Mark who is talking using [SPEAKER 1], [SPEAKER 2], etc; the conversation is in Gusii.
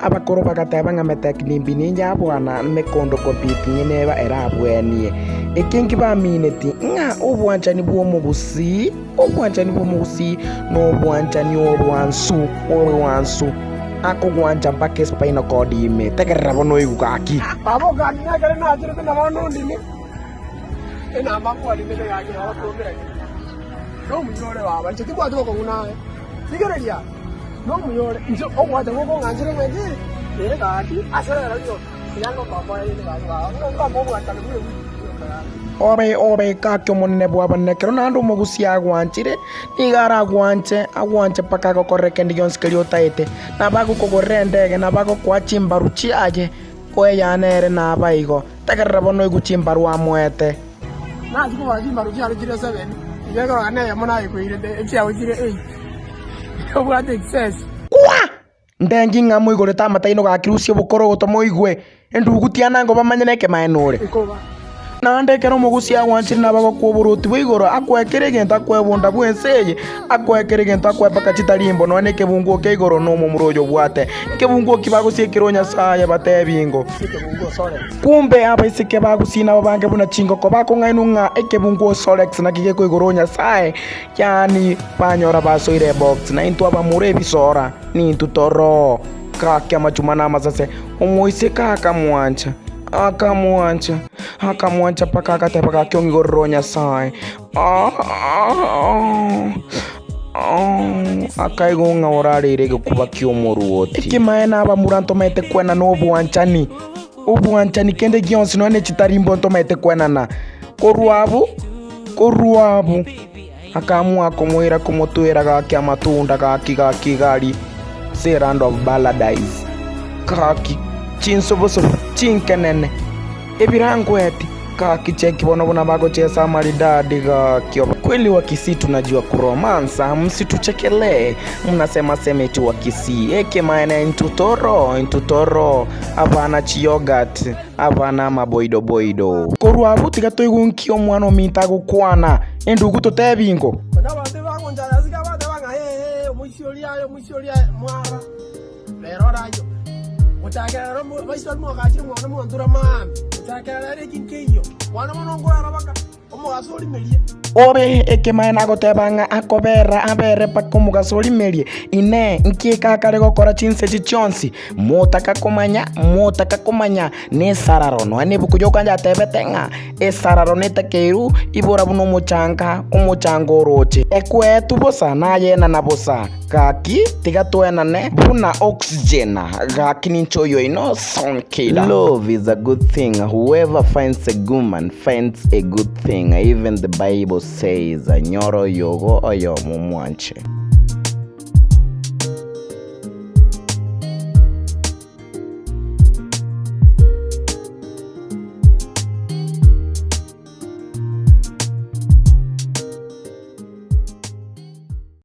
[SPEAKER 1] Abakoro bagateba ng'a meteknimbi neyabwana mekondo kobit ng'eneba erabwenie. Ekenki bamineti ng'a obwanchani bw'omogusii, obwanchani bw'omogusii nobwanchani obwansu, obwansu, akogwancha mpaka espinal cord ime. Tegerera bono oigwe gaki.
[SPEAKER 2] Baba okang'ina ekero nacherete na bono ondine, enamba nkwarinete gaki baba twaumerane. Nomuya ore baba, inche tibwati bokong'u naye. Rigereria, nomuya ore, inche ogwancha gokong'anchera ng'a ki? Ee gaki, ase rero rioka, tiga ngokoa rende gaki baba, ng'a nkomoa obwanchani bwe ewiki rioka gaki.
[SPEAKER 1] Obe obe gaki omonene bw'abanene ekero naende omogusia agwanchire, nigo aragwanche, agwanche mpaka agokorere kende gionsi keria otaete. Nabo agokogorera endege, nabo agokoa chimbaru chiaye, koeyaa nere naba igo. Tegerera bono oigwe chimbaru amoete.
[SPEAKER 2] Nachia kobara chimbaru chiane chire seven, iga ekorora neyemo nayekoirete, echiao chire eight. Obwate excess.
[SPEAKER 1] Kwa! Ndengi ng'a moigorete amataino gaki rusia obokorogoto moigwe, endugu tianango bamanye nekemaene ore.
[SPEAKER 2] Ikoba.
[SPEAKER 1] Naende ekero omogusia agwanchire nabagokwa oboruoti bwa igoro, akoe kera egento akoe obonda bw'ense eye, akoe kera egento akoe mpaka chitarimbo, nonya nekebunguo kia igoro na omomura oyo obwate. Nkebunguo ki bagosiekera o Nyasae? Batebi ingo. Kumbe abaiseke bagusii nababange buna chingoko, bakong'ainwa ng'a ekebunguo Sorex naki gekoigora o Nyasae, yaani banyora basoire ebox, na intwe abamura ebisora, nintwe toroo. Gaki amachuma na amasase, omoiseke akamwancha, akamwancha, akamwancha mpaka agateba gaki ong'igorere o Nyasae. Akaigwa ng'a orareire egekuba ki'omoruoti. Ekimaene abamura ntomaete kwenana obwanchani, obwanchani kende gionsi nonya ne chitarimbo ntomaete kwenana. Korwa abwo, korwa abwo, akaamua komoira komotwera gaki amatunda gaki gaki gari ase eland of paradise. Gaki, chinsobosobo, chinkenene. Ebirangweti, gaki cheki bono buna bagochesa amaridadi gaki obo. Kweli wa Kisii tunajua kuromansa, msituchekelee, mnasema sema eti wa Kisii, ekemaene intwe toro, intwe toro, abana chiyoghurt, abana amaboidoboido. Korwa abwo tiga toigwe nki omwana ominto agokwana, endugu totebi ingo.
[SPEAKER 2] Onye abanto ebagonchara ase bateba ng'a ee, ee, omoisia oria aye, omoisia oria aye, mwaba. Rero orayio, gochakera rero Abaisraeli mwagachire mwana mwantura maambia, gochakera rero eki nkeiyo, mwana bono nkorara baka omogaso orimerie.
[SPEAKER 1] Obe ekemaene agoteba ng'a akobera abere mpaka omogaso orimerie. Inee! Nki eke akare gokora chinsa echi chionsi? Motaka komanya, motaka komanya nesararo. Nonya nebuku yoka yatebete ng'a esararo netakeiru ibora buna omochanga, omochanga oroche. Ekweetwe bosa, nayenana bosa. Gaki tiga toenane buna oxygen gaki ninche oyo oino Sonkida. Love is a good thing whoever finds a woman finds a good thing even the bible says nyora oyogo oyomo omwanche.